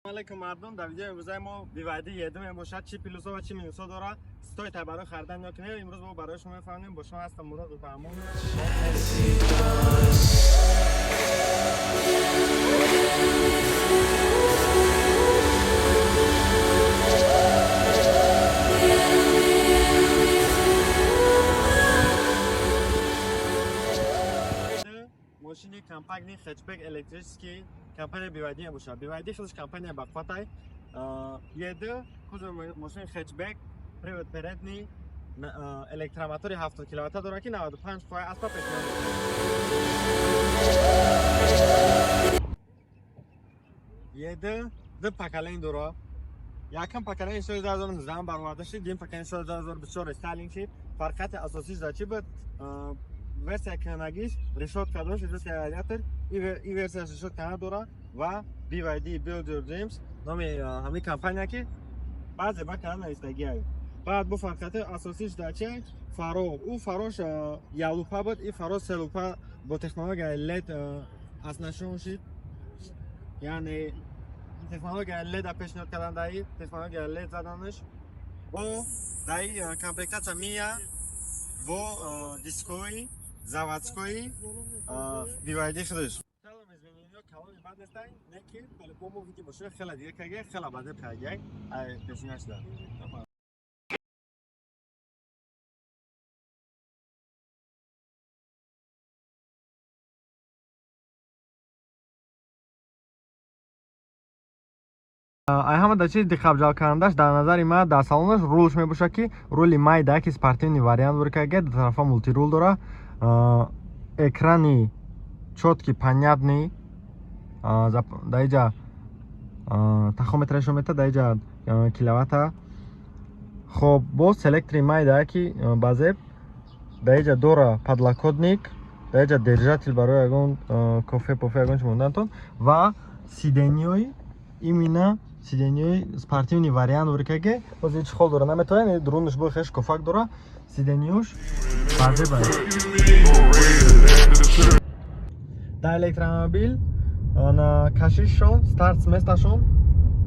Алейкум мардум, дар видеои имрӯзаи мо BYD E2 мебошад. Чӣ плюсҳо ва чӣ минусҳо дорад, стоит барои харидан ё ки не, имрӯз мо барои шумо мефаҳмем. Бо шумо ҳастам Мурод Баҳмон. Мошини компактный хэтчбек электрический компания BYD мебошад. BYD худаш компания бақватай. E2 кузови мошини хэтчбек, привод передний, электромотори 70 киловатта дорад, ки 95 қувваи аспа пешниҳод мекунад. E2 ду поколение дорад. Якум поколение соли 2019 бароварда шуд, дуюм поколение соли 2024 рестайлинг шуд. Фарқияти асосиш дар чӣ буд? Версия кӯҳнагиш решётка дошт, версия радиатор, и версияш решётка надорад ва BYD, Build Your Dreams, номи ҳамин компания, ки баъзе ба кара навистагиай. Баъд бо фарқияти асосиш дар чи? Фаро. Ӯ фарош ялупа буд, и фаро селупа, бо технологияи LED оснащен шид. Яъне технологияи LED пешниҳод кардан, даи технологияи LED заданаш. Бо даи комплектация мия бо дискои заводской BYD худаш. Целом изменения калони бад нестанд, не ки по-любому види мошина хеле дига каге, хеле бадеб каге ай пешина шуда. Ай ҳама дар чизи диққатҷалбкунандаш дар назари ман дар салонаш рулш мебошад, ки рули майда, ки спортивный вариант буркаге, дар тарафа мультирул дора, экрани чёткий, понятный, дар иҷа тахометрашо мета, дар иҷа киловатта. Хоб, боз селектори майда, ки базеб дар иҷа дора, подлокотник, дар иҷа держатель барои ягон кофе пофе ягон чи мондантон ва сиденьёи, именно сиденьёи спортивный вариант буркаге. Боз ҳеҷ хол дора, наметавонед, дурунаш бо хеш кофак дора, сиденьёш базеба. Дар электромобил на кашишшон, старт с месташон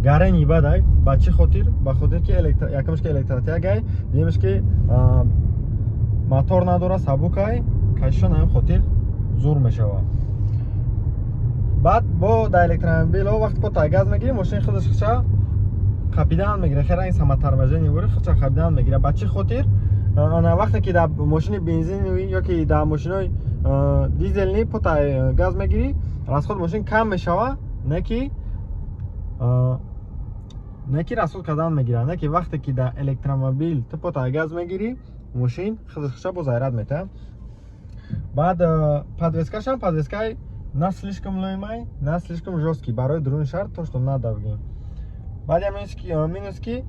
гарени бадай. Ба чӣ хотир? Ба хотир ки якумш ки электротягай, дуюмш ки мотор надора, сабукай, кашишон ҳамин хотир зур мешавад. Баъд бо дар электромобилҳо вақте по газ мегирӣ, мошини худаш худша қапидан мегира, хеле ранги самоторможение бури, худша қапидан мегира. Ба чӣ хотир? Ана вақте ки дар мошини бензиновӣ ё ки дар мошинои дизелни потай газ мегирӣ, расход мошин кам мешава, не ки расход кардан мегира. Не ки вақте ки дар электромобил ту потай газ мегирӣ, мошин худаш худша бо заряд метаҳад. Баъд подвескашам подвескаи на слишком лоимай, на слишком жёсткий, барои дуруни шаҳр то что надо бигем. Баъд я минус ки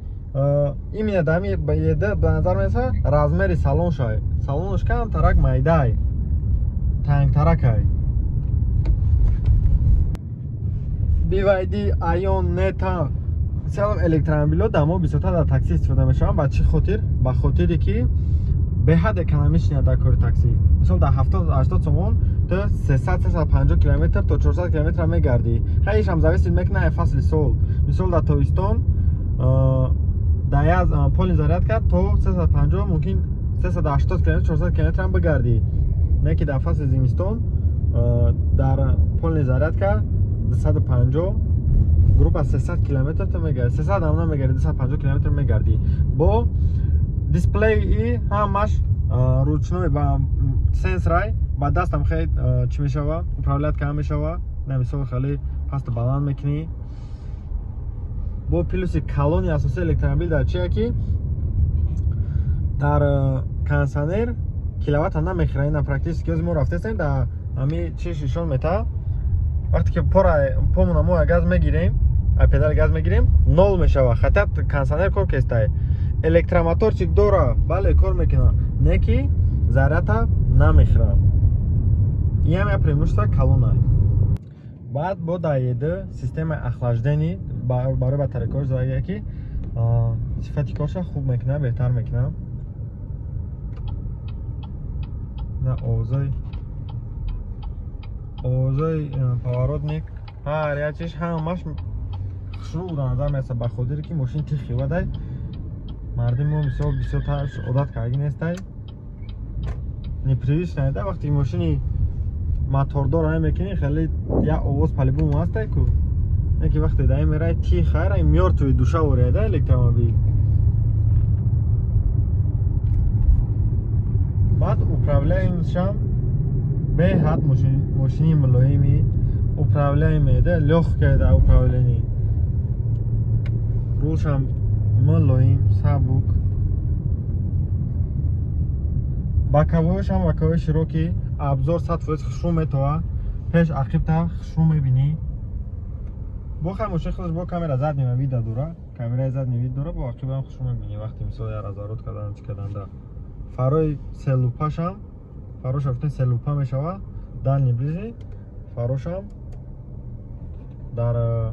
именно дар ҳами E2 ба назар мерасад, размери салоншай, салонаш камтарак майдай, тангтаракай. BYD Aion, Neta, целом электромобилҳо дар мо бисёртар дар такси истифода мешаванд. Ба чӣ хотир? Ба хотире ки беҳад экономичный дар кори такси. Мисол, дар 70-80 сомон ту 300, 350 километр то 400 километр мегардӣ. Хайшам зависит мекунад аз фасли сол. Мисол, дар тобистон дар як полный зарядка то 350, мумкин 380 километр, 400 километрам бигардӣ. Не ки дар фасли зимистон дар полный зарядка 250, грубо 300 километр ту мегардӣ, 300 ҳам намегардӣ, 250 километр мегардӣ. Бо дисплейи ҳамаш ручной, ба сенсорай, ба дастам хеле чӣ мешава, управлять карда мешава. На мисол, хеле пасту баланд мекунӣ. Бо плюси калони асосии электромобил дар чия, ки дар кондиционер киловатта намехӯра. Ина практически ҳозир мо рафтестем, дар ҳами чиш нишон метаҳад. Вақте ки пора помона мо газ мегирем, педали газ мегирем, нол мешава, хотя кондиционер кор кестай. Электромоторчик дора, бале, кор мекунад, не ки зарядта намехӯрад. Иам як преимущество калонай. Баъд бо дар E2 системаи охлаждения барои батарейкаҳош задагия, ки сифати корша хуб мекунад, беҳтар мекунад. На овозои поворотник, ҳар як чиз, ҳамаш Хушрӯ дар назар мерасад, ба хотире ки мошин тихи вадай. Мардуми мо мисол бисёртар одат кардаги нестай, непривычно да. Вақте ки мошини мотордор ай мекунӣ, хеле як овоз по-любому ҳастай ку. Не ки вақте дай мерай, тих хайра, мёртвый душа ворияда электромобил. Баъд управляемшам беҳад мошини мулоими управляемый да, лёгкая да управление. Рулшам мулоим, сабук. Боковойшам боковой широкий, обзор 100% хушрӯ метова, пеш ақибта хушрӯ мебинӣ. Бо хай мошин худаш бо камера заднего вида дора, камераи задний вид дора, бо ақибам хушрӯ мебинӣ вақте мисол я разворот кардан, чӣ карданда. Фарои селупашам, фароша гуфтем, селупа мешава, дальний, ближний фарошам дар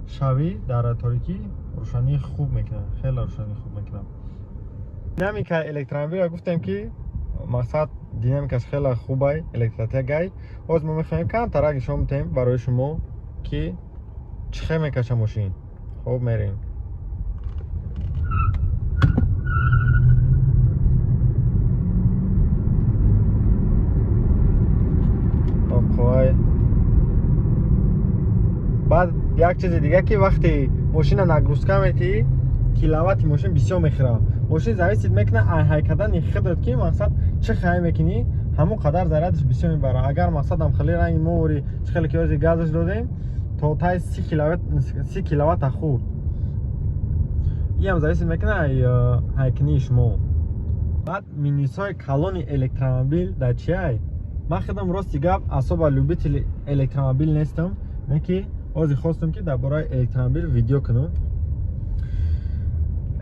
шавӣ, дар торикӣ рӯшании хуб мекунад, хеле рӯшании хуб мекунад. Динамикаи электромобилро гуфтем, ки мақсад динамикаш хеле хубай, электротягай. Ҳозир мо мехоҳем камтарак нишон бидиҳем барои шумо, ки чӣ хел мекаша мошин. Хоб, мерем. Хоб, баъд як чизи дига, ки вақте мошина нагрузка метиҳӣ, киловатти мошин бисёр мехӯрад. Мошин зависит мекунад ай ҳай кардани худат, ки мақсад чӣ хай мекунӣ, ҳамон қадар зарядаш бисёр мебарад. Агар мақсадам хеле ранги мо ори, чӣ хеле ки ҳозир газаш додем, то таи 30 киловатт, 30 киловатта хӯрд. Иам зависит мекунад ай ҳайкунии шумо. Баъд минусҳои калони электромобил дар чиай? Ман худам, рости гап, особо любители электромобил нестам, не ки ҳозир хостам, ки дар бораи электромобил видео кунам.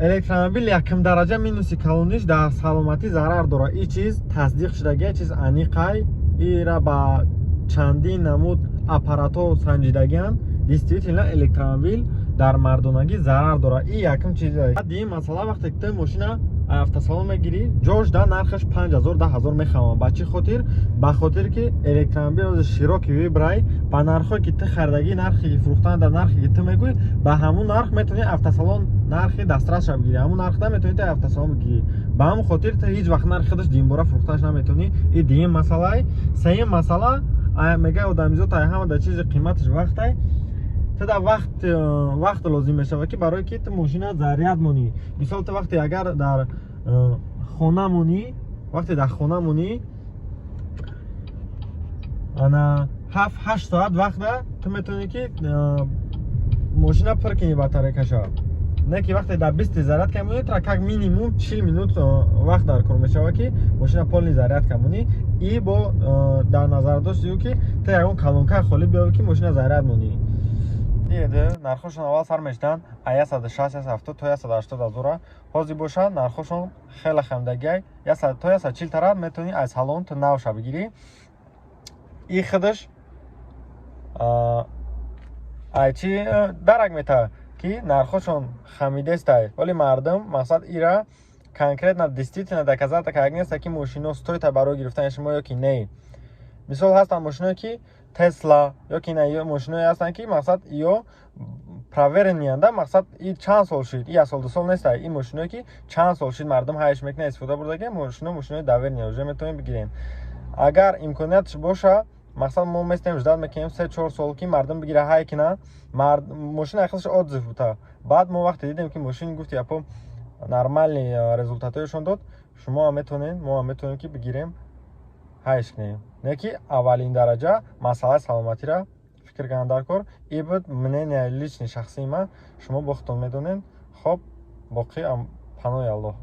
Электромобил якум дараҷа минуси калониш дар саломатӣ зарар дорад. Ин чиз тасдиқ шудагия, чиз аниқай, ира ба чандин намуд аппаратҳо санҷидагианд. Действительно, электромобил дар мардонагӣ зарар дорад. Ин якум чиз. Дуюм масъала, вақте ки ту мошина автосалон мегирӣ, ҷош да нархаш 5000, 10 000 мехаванд. Ба чӣ хотир? Ба хотире ки электромобил ҳозир широкий выбор ай. Ба нархҳое ки ту харидагӣ, нархе ки фурӯхтан, дар нархе ки ту мегӯӣ, ба ҳамун нарх метавонӣ автосалон нархи дастрасша бигирӣ, ҳамун нархда метавонӣ ту автосалон бигирӣ. Ба ҳамун хотир ту ҳеҷ вақт нархи худаш дуюмбора фурӯхташ наметавонӣ. Ин дуюм масъалаи. Сеюм масъала, мегӯяд одамизод, ай ҳама дар чизи қиматаш вақтай. Ту дар вақт лозим мешавад, ки барое ки ту мошина заряд монӣ. Мисол, ту вақте агар дар хона монӣ, вақте дар хона монӣ, ана 7-8 соат вақта ту метавонӣ, ки мошина пур кунӣ батарейкаша. Не ки вақте дар 20 заряд камонӣ, тра как минимум 40 минут вақт дар кор мешавад, ки мошина полный заряд камонӣ. И бо дар назардошти ӯ, ки ту ягон колонкаи холӣ биёвӣ, ки мошина заряд монӣ. Диеде, нархошон аввал сар мешуданд а 160, 170 то 180 ҳазора. Ҳозир бошанд, нархошон хеле хамдагиай, то 140 тараф метавонӣ аз салон ту навша бигирӣ. И худаш ай чи дарак метавад, ки нархошон хамидестай, вале мардум мақсад ира конкретно, действительно доказать карда неста, ки мошино стоит барои гирифтани шумо ё ки не. Мисол, ҳастанд мошиное, ки Тесла ё ки на, мошиное ҳастанд, ки мақсад ё проверенный анда, мақсад и чанд сол шид, и як сол, 2 сол неста. Ин мошиное, ки чанд сол шид, мардум ҳайш мекунад, истифода бурдаги мошино, мошинои доверенный уже метавонем бигирем, агар имкониятш боша. Мақсад мо местем, ждать мекунем 3-4 сол, ки мардум бигира, ҳай кина. Мошина худаш отзыв бута. Баъд мо вақте дидем, ки мошин, гуфти япо, нормальный результатҳояшон дод, шумо ҳам метавонед, мо ҳам метавонем, ки бигирем, ҳайш кунем. Не ки аввалин дараҷа масъалаи саломатиро фикр кардан дар кор. И буд мнение личный, шахсии ман, шумо бо худтон медонед. Хоб, боқӣ панои Аллоҳ.